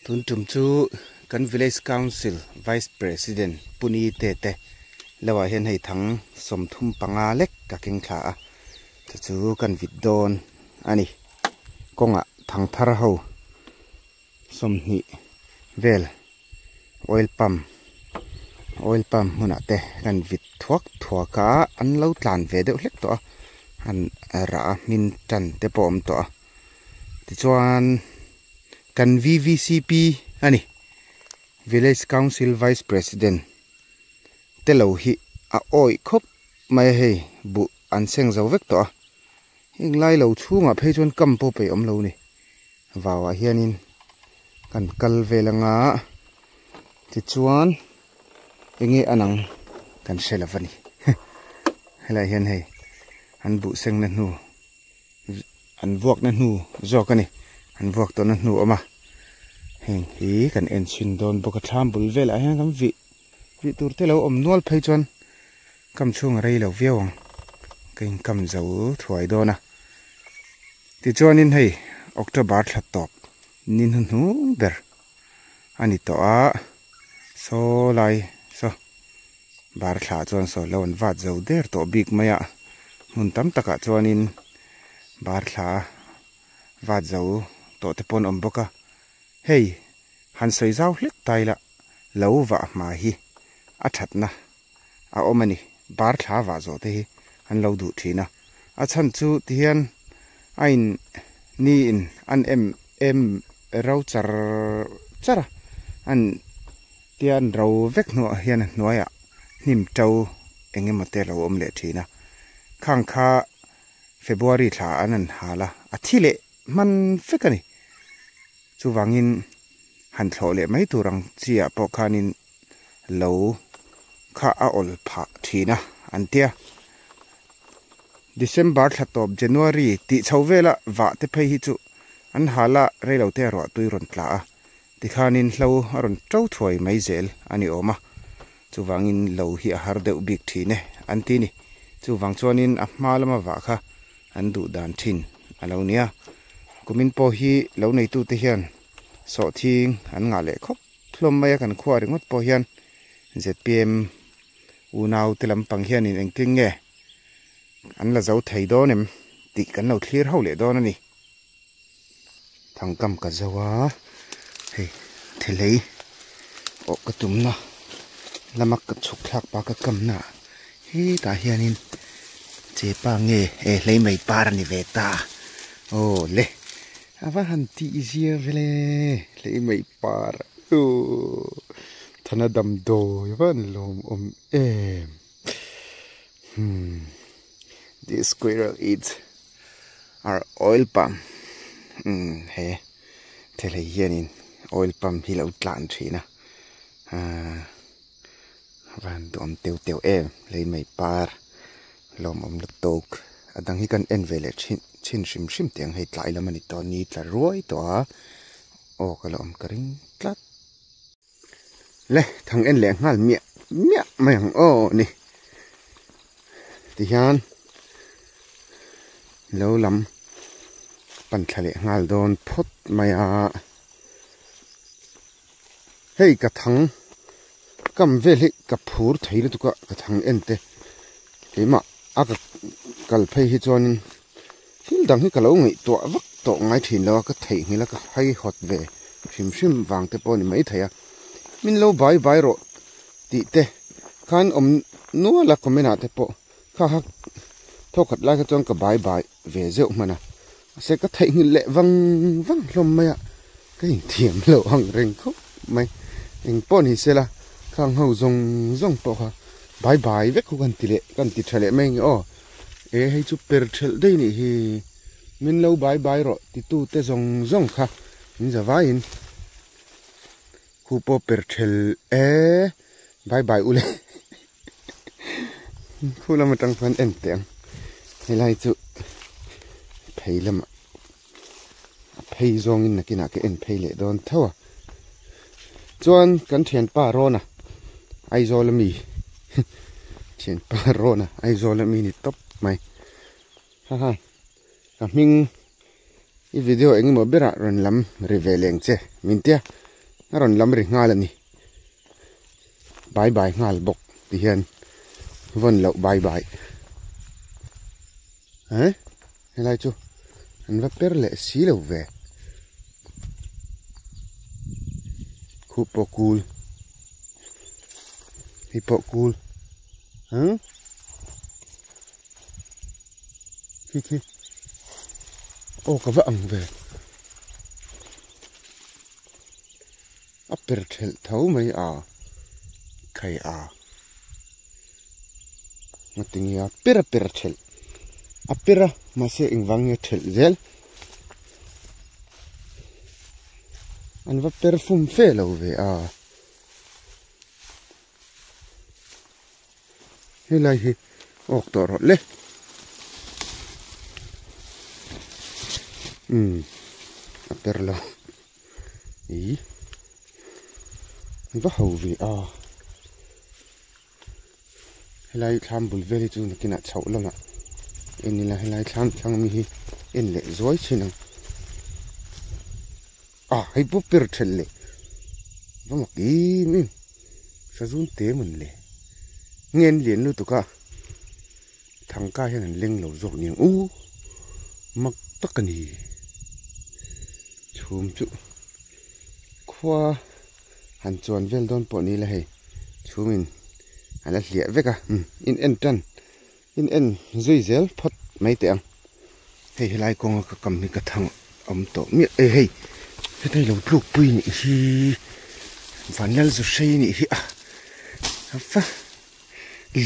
Tun tum chu kan Village Council Vice President Pu Ni Te te lo ah hian hei thang 35 lek ka keng thla a, chu chu kan vit dawn a ni. Kawngah thang thar ho 20 vel oil pump oil pump hmunah te kan vit thuak thuak a, an lo tlan ve deuh hlek tawh a, an rah a hmin tan te pawh a awm tawh a. Tichuan kan VVCP a ni, Village Council Vice President te lo hi a awih khawp mai a hei, buh an seng zo vek tawh a, heng lai lo chhungah phei chuan kam pawh peih awm lo ni, vauah hianin kan kal vel anga tichuan enge a nang kan hre lo a ni, helaiah hian hei an buh sengna hnu. An vuakna hnu zawk a ni. An vuak tawhna hnu a awm a. Heng hi kan en chhin dawn bawk a thlam bul velah hian kan vih vih tur te lo awm nual phei chuan kam chhung a rei lo viau ang. Ka inkam zo thuai dawn a. Tichuanin hei October thla tawp ni hnuhnung ber a ni tawh a. Saw lai saw Bar thla chuan sawi lo an vat zo der tawh bik mai a, hmun tam takah chuanin bar thla vat zo tawh te pawh an awm bawk a, hei han sawi zau hlek ta ila lo vah hma hi a thatna a awm a ni, bar thla vah zawh te hi an lo duh thin a, a chhan chu tihian a in ni in an em em ro char char a, an. Tian ro vek hnuah hian a hnuaiah hnim to eng emaw te a lo awm leh thin a, khang kha February thla an han hal a, a thi leh hman vek a ni. Chuvangin han thlawh leh mai tur ang chi ah pawh khanin lo kha a awl phah thin a an tia. December thla tawp January tih chho vela vah te phei hi chu an hal a, reilote a ruahtui rawn tla a. Tikhanin hlo a rawn to thuai mai zel a ni awm a, chuvangin lo hi a har deuh bik thin e an ti ni. Chuvang chuanin a hma lama vah kha an duh dan thin a lo nia. Kumin pawh hi lo neitute hian sawhthing an ngah leh khawp hlawm mai a, kan khua ringawt pawh hian zpm unaute lampang hianin engtin nge an la zo thei dawn em tih kan lo thlir ho leh dawn a ni. Thangkam ka zo a, hei thelei awh ka tumna lama ka chhuk thlak pa ka kamna ah hetah hianin chepa nge e hlei mai par a ni ve ta aw le a va han tih zia vele hlei mai par aww thana damdawi a va han lawmawm em hmm this squirrel eats. Ar oil pump umm he thelei hianin oil pump hi lo tlan thin a ahh van duhawm teuh teuh em lei mai par lawmawm lutuk a dang hi kan en ve leh thin chhin hrim hrim teh ang hei tlai lam a ni tawh ni tla ruai tawh a aw ka la awm ka ring tlat le thang en leh nghal miah miah mai ang aw ni. Tihian lo lam pan thla leh nghal dawn phawt mai a, hei ka thang kam vel hi ka phur thei lutuk a ka thang en te keimah a ka kal phei hi chuanin thil dang hi ka lo ngaihtuah vak tawh ngai thin lo a ka theihnghilh a ka haihawt ve hrim hrim vang te pawh a ni maithei a min lo bai bai rawh tih te khan awm nual a comment ah te pawh kha kha thawkhat lai kha chuan ka bai bai ve zeuh hman a mahse ka theihnghilh leh vang vang hlawm mai a ka inthiam lo ang reng khawp mai eng pawh ni sela khang ho zawng zawng pawh kha bai bai vek khu kan ti leh kan ti tha leh mai ang aw e hei chu per thelh daih nih hi min lo bai bai rawh titu te zawng zawng kha min za vaiin. Khu pawh per thel e bye bye ule khu lam atang khan en teh ang helai chu phei lamah a phei zawngin nakinah ka en phei leh dawn tho a chuan kan thianpa Rawna Aizawl ami thianpa Rawna Aizawl ami ni tawp mai haha ka hming. I video engemaw berah rawn lam ri ve leng che min tia. A rawn lam ri nghal a ni. Bye bye nghal bawk ti hian vawn loh bye bye. Eh helai chu an va per leh si lo ve. Khup pawh kul. Hei pawh kul. Huh? Khi khi. Aw ka va ang ve. A per thelh tho mai a khai a ngatinge a per a per thelh a per a mahse engvang nge thelh zel an va per fum fe lo ve a helai hi awk tawh rawh le umm a per lo. Ih va ho ve a helai thlam bul vel hi chu nakinah chhoh lamah en ila helai thlam thlang ami hi en leh zuai thin ang ah hei pawh per thelh leh va mak em em sazun te mawn le nge an lian lutuk a thangka hian an leng lo zawk niang u mak tak a ni. Chhum chu khua han chuan vel dawn pawh ni ila hei chhumin a la hliah vek a umm in en tan in en zui zel phawt mai teh ang hei helai kawnga ka kam hi ka thang awm tawh miah e hei heta hi lo tluk pui nih hi vanlal zu hrei nih hi a va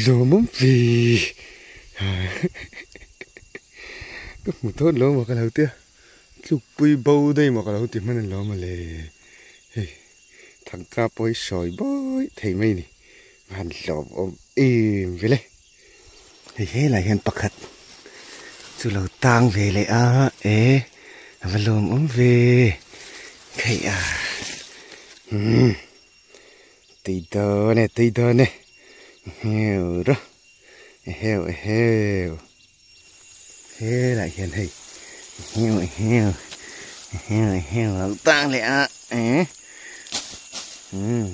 lawmawm ve ka hmu dawn lo maw ka lo tia. Tlukpui bo daih maw ka lo ti hman alawm mawle hei thangka pawh hi sawi bawi thei mai a ni han hlawm awm em vele hei helai hian pakhat chu lo tang ve leh a e a va lawm awm ve theih a umm tui dawn e tui dawn e heu rawh eheu eheu. Helai hian hei heu heu heu heu lo tang leh a eh umm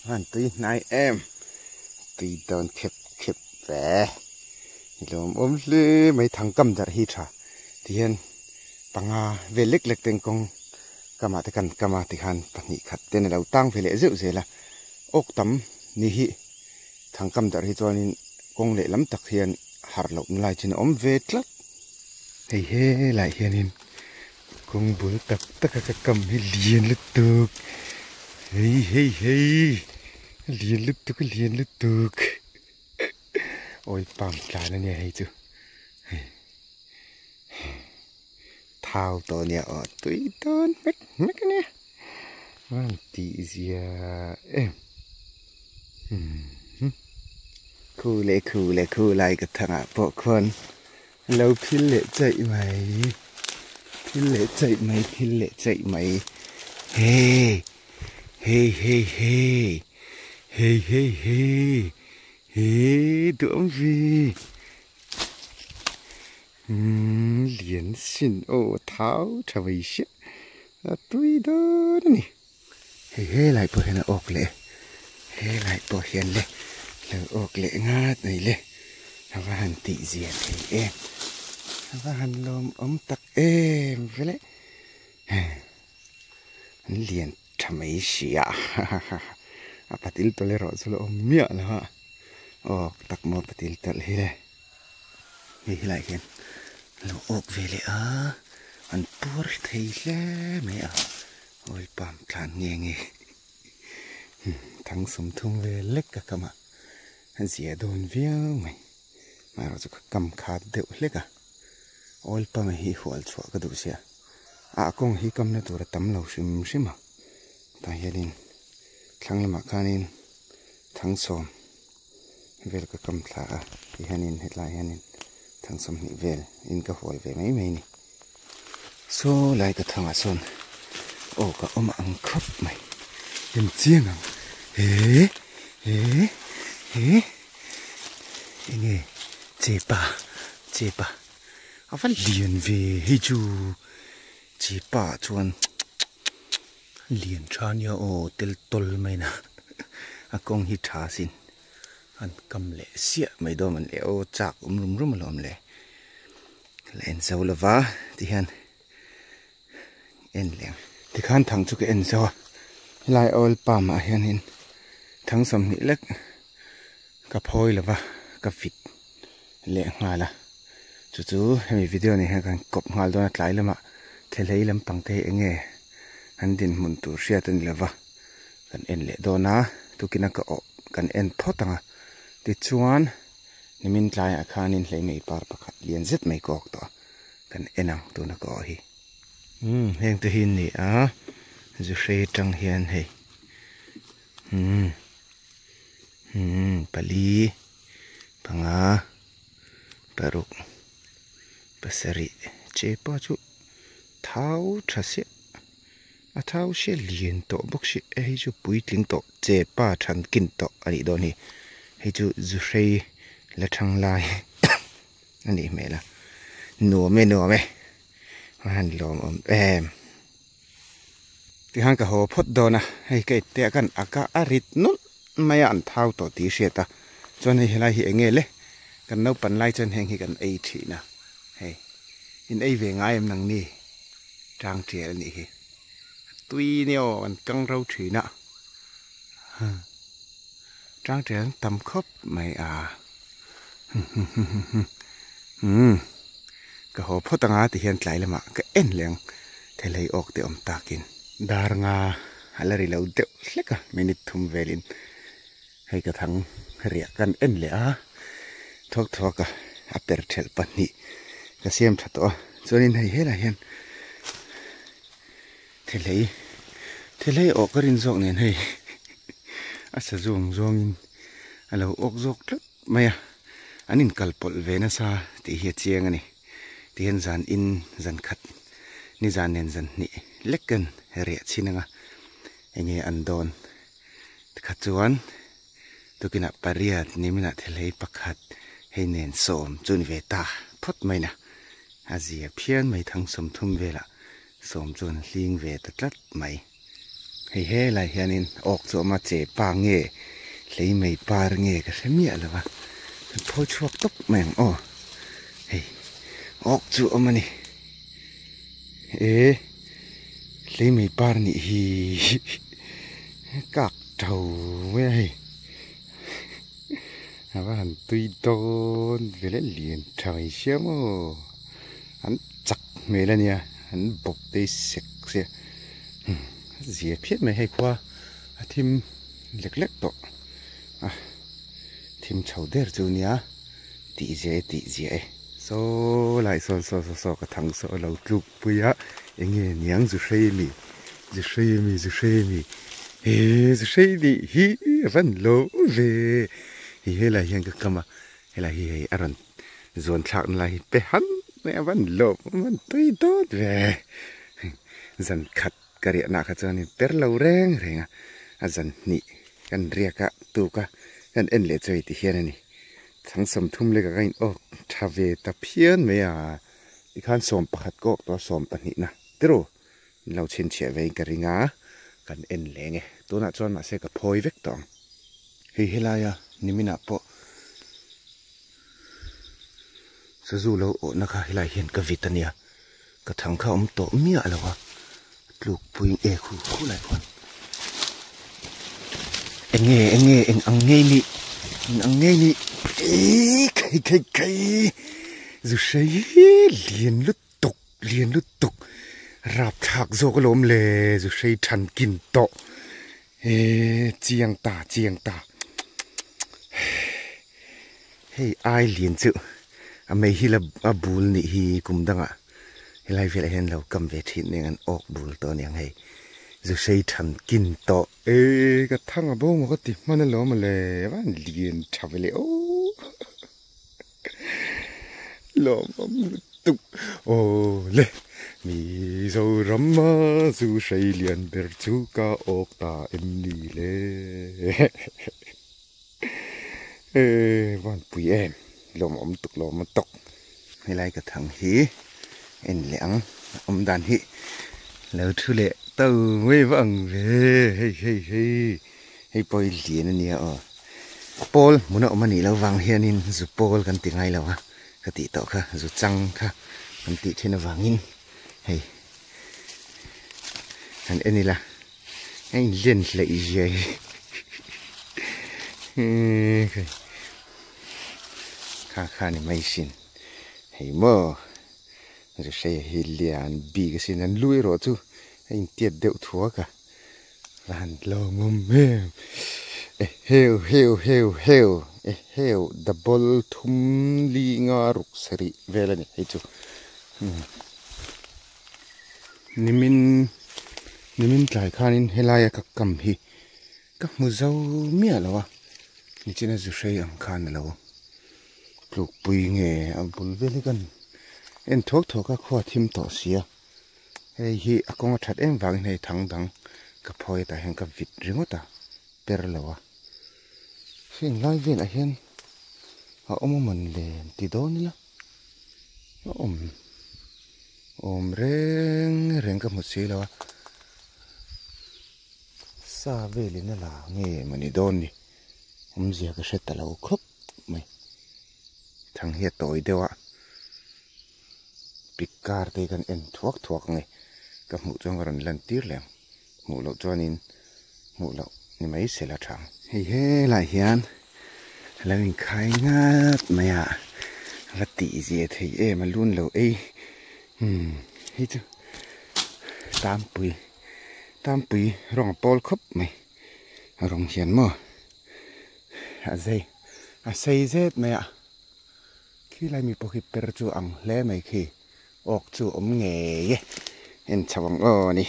han tui hnai em tui dawn khep khep ve lawm awm hle mai thang kam darh hi tha tihian panga vel lek lek te kawng kamah te kan kam a tikhan pahnih khat ten a lo tang ve leh zeuh zel a awk tam ni hi thang kam darh hi chuanin kawng lehlam tak hian harh loh na lai chin a awm ve tlat. Hei helaiah hianin kawng bul tak tak a ka kam hi lian lutuk hei hei hei lian lutuk lian lutuk awi pam tlan ania hei chu hei thau tawh ania aw tui dawn hmek hmek ania rawn tih zia em. Khu leh khu leh khu lai ka thangah pawh khuan a lo phil leh chaih mai phil leh chaih mai phil leh chaih mai hei hei hei hei hei hei hei hei duhawm ve umm lian sin aw thau tha mai sia a tui dawn a ni. Hei helai pawh hian a awk leh helai pawh hian le lo awk leh ngat mai le a va han tih zia thei em a va han lawm awm tak em vele an lian tha mai si a a patil tawlh erawh chu la awm miah lo a awk tak maw patil tawlh hi le. Hei helaiah hian lo awk ve leh a, an puar thei hle mai a, oil palm tlan nge nge thang sawmthum vel lek ka kam a, a zia dawn viau mai, amaherawhchu ka kam khat deuh hlek a, oil palm hi hual chhuah ka duh sia, a kawng hi kamna tur a tam lo hrim hrim a, tah hianin thlang lamah khanin thang sawm. Vel ka kam thla a ti hianin hetlai hianin thang sawmhnih vel in ka hual ve mai mai a ni saw lai ka thangah sawn aw ka awm ang khawp mai en chiang ang he he he enge chepa chepa a va lian ve hei chu chepa chuan. Lian tha nia aw tel tawl mai na a kawng hi tha sin an kam leh siah mai dawn an leh aw chak awm rum rum alawm le la en zo lova tihian en leh ang tikhan thang chu ka en zo a helai oil palm ah hianin thang sawmhnih lek ka phawi lova ka fit leh nghal a chu chu hemi video ni hian kan kawp nghal dawn a tlai lamah thelhei lampang te hi eng nge an dinhmun tur hriat a ni lova kan en leh dawn a tukina ka awh kan en phawt ang a tichuan nimin tlaiah khanin hleimei par pakhat lian zet mai ka awk tawh a kan en ang tuna ka awh hi umm heng te hi an ni a zu hrei atang hian hei umm umm pali panga paruk pasarih che pawh chu thau tha siah a thau sia lian tawh bawk si hei chu puitling tawh che pa thankin tawh a nih dawn hi hei chu zu hrei la thang lai a nih hmel a nuam e nuam e a han lawmawm em. Tikhan ka haw phawt dawn a, hei ka ipte ah khan a ka a rit nawlh mai a, an thau tawh tih hriat a, chuan hei helai hi eng nge le, kan naupan lai chuan heng hi kan ei thin a, hei in ei ve ngai em nang ni tang tial a nih hi, a tui nia aw an kang ro thin a, tang tial an tam khawp mai a, umm ka haw phawt anga ti hian tlai lamah ka en leh ang. Thelhei awk te awm takin dar nga a la ri lo deuh hlek a, minute thum velin hei ka thang riah kan en leh a, thuak thuak a a per thelh pahnih ka siam tha tawh a, chuanin hei helai hian thelhei thelhei awk ka rin zawk nen hei a sa zawng zawngin a lo awk zawk tlat mai a, an inkalpawlh ve nasa tih hi a chiang a ni. Tihian zan in zan khat ni zan nen zan hnih lek kan riah chhin anga enge an dawn tikhat chuan tukinah pariat niminah thelhei pakhat hei nen sawm chu ni ve ta phawt mai na a zia phian mai thang sawmthum velah sawm chuan hling ve ta tlat mai. Hei helai hianin awk chu a awm a, che pa nge hlei mai par nge ka hre miah lo va, kan phawi chhuak tawp mai ang aw, hei awk chu a awm a ni, e hlei mai par nih hi kak tho mai a hei a va han tui dawn ve le lian tha mai sia maw an chak hmel a nia an bawp te sek sia. Zia phiat mai hei khua a thim lek lek tawh a thim chho der chu nia tih zia e tih zia e saw lai sawn saw saw saw ka thang saw a lo tluk pui a eng nge niang zu hrei ami zu hrei ami zu hrei ami he zu hrei nih hi a van lo ve hei helai hian ka kam a helai hi hei a rawn zuan thlak na lai hi pe han mai a van lawm a van tui dawt ve. Zan khat ka riahna kha chuan in per lo reng reng a, a zan hnih kan riak a tuk a kan en leh chu hei ti hian a ni. Chhang sawmthum lek a ka in awk tha ve ta phian mai a, tikhan sawm pakhat ka awk tawh a sawm pahnihna tiraw min lo chhinchhiah ve in ka ring a, kan en leng e. Tunah chuan mahse ka phawi vek tawh ang. Hei helaia niminah pawh sazu lo awhna kha helai hian ka vit a nia. Ka thang kha awm tawh miah lo a, tluk pui e khu khu lai khuan eng nge eng nge eng ang ngei ni eng ang ngei ni eii khai khai khai zu hrei lian lutuk lian lutuk rapthlak zawk alawm le zu hrei than kin tawh eee chiang ta chiang ta Hei ai lian chu a mei hi la a bul nih hi kum dangah helai velah hian lo kam ve thin eng an awk bul tawh aniang hei zu hrei than kin tawh. E ka thang a bo maw ka ti hman alawm mawle a van lian tha ve le aw lawmawm lutuk aw le Mizoram a zu hrei lian ber chu ka awk ta em ni le. Eee van pui em lawm awm tuk lawm a tawk helai ka thang hi en leh ang a awm dan hi lo thu leh to mai va ang ve hei hei hei hei pawh hi lian a nia aw pawl hmun a awm a nih loh vang hianin zu pawl kan ti ngai lo a ka tih tawh kha zu chang kha kan tih thin avangin hei han en ila a inlen hleih zia hi kha kha ni mai sin hei maw. Rihreia hi lian bik asin an lu erawh chu a intiat deuh thuak a, va han tlawm awm em e heu heu heu heu e heu double thum li nga ruk sarih vel a ni hei chu nimin nimin tlai khanin helaia ka kam hi ka hmu zo miah lo a nichina zu hrei ang khan a lo. Tlukpui nge a bul vel hi kan en thuak thuak a khua thim tawh si a hei hi a kawng a that em vangin hei thang dang ka phawi tah hian ka vit ringawt a per lo a heng lai velah hian a awm a mawn le an ti dawn ila a awm awm reng reng ka hmu si lo a sa velin a la nge mawni dawn ni awmzia ka hre ta lo khawp. mai thang hi a tawi deuh a pic car te hi kan en thuak thuak ang e ka hmuh chuan ka rawn lan tir leh ang hmuh loh chuanin hmuh loh ni mai sela tha ang. Hei helai hian a lo inkhai ngat mai a va tih zia thei em a lun lo ei umm hei chu tampui tampui rawng a pawl khawp mai a rawng hian maw. A zei a sei zet mai a khi lai mi pawh khi per chu ang hle mai khi awk chu awm ngei e en chho ang aw ni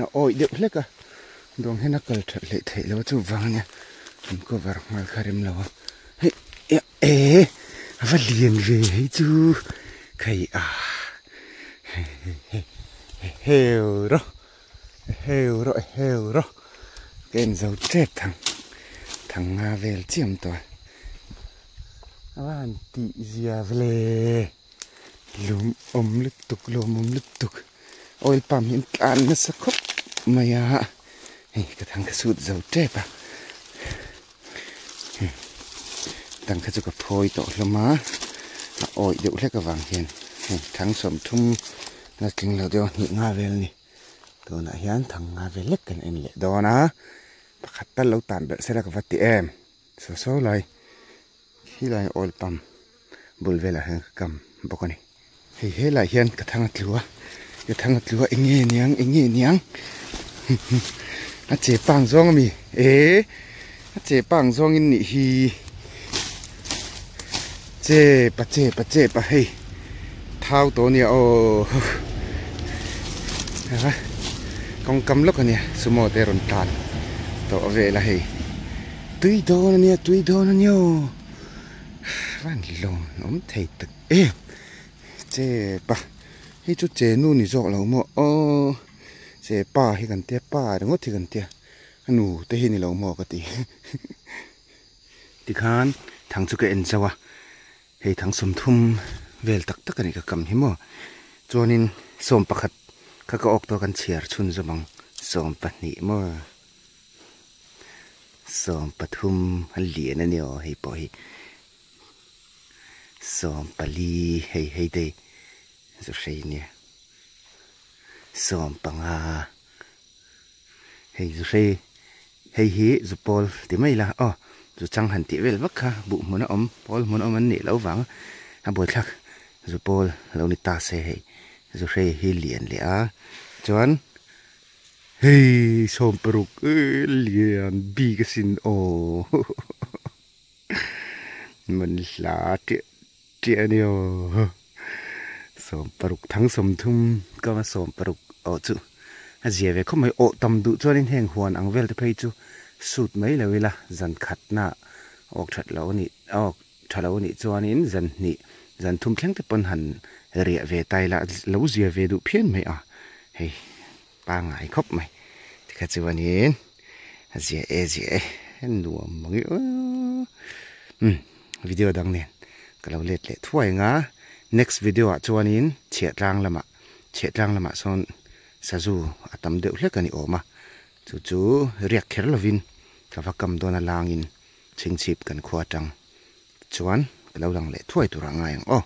a awih deuh hlek a dawng hian a kal that hleih theih loh a chuvang ania an cover nghal kha rem lo a hei e a va lian ve hei chu khai a heu rawh. Heu rawh heu rawh ka en zo tep thang thang nga vel chiam tawh a a va han tih zia vele lawm awm lutuk lawm awm lutuk oil pump hi an tlan nasa khawp mai a hei ka thang ka sut zo tep a dang kha chu ka phawi tawh hlawm a a awih deuh hlek avang hian hei thang sawmthum la tling lo deuh a hnih nga vel a ni tunah hian thang nga vel hlek kan en leh dawn a pakhat tal lo tan belh sela ka va ti em saw saw lai khilai oil pump bul velah hian ka kam bawk a ni hei helaiah hian ka thang a tlu a ka thang a tlu a eng nge niang eng nge niang a che pang zawng ami eh a che pang zawng in nih hi che pa che pa che pa hei thau tawh ania aw kawng kam lawk ania sumo te rawn tlan tawh vel a hei tui dawn ania tui dawn ania aw. Van lawm awm thei tak em che pa hei chu che nu ni zawk lo maw aw che pa hi kan tia pa ringawt hi kan tia a nu te hi ni lo maw ka ti tikhan thang chu ka en zauh a hei thang sawmthum vel tak tak a ni ka kam hi maw chuanin sawm pakhat kha ka awk tawh kan chhiar chhunzawm ang 12 maw. 13 a lian a ni aw hei pawh hi 14 hei hei te chu hrei nia 15 hei zu hrei hei hi zu pawl ti mai ila aw zu chang han tih vel vak kha buh hmun a awm pawl hmun a awm an nih loh vang a buaithlak zu pawl lo ni ta se hei zu hrei hi lian leh a chuan. Hei 16 lian bik asin aw man hla tiah tiah a ni aw 16 thang 30 ka va 16 aw chu a zia ve khawp mai awh tam duh chuanin heng huan ang vel te phei chu sut mai lo ila zan khatna awk that lo a nih awk tha lo a nih chuanin zan hnih zan thum thleng te pawn han riah ve ta ila lo zia ve duh phian mai a hei. Pangngai khawp mai tikha chuanin a zia e zia e nuam mang i umm video dang nen ka lo let leh thuai ang a next video ah chuanin chhiah tlang lamah chhiah tlang lamah sawn. Sazu a tam deuh hlek a ni awm a, chu chu riak kher lovin ka va kam dawn a langin chhingchhip kan khua atang chuan ka lo lang leh thuai tur ah ngai ang aw.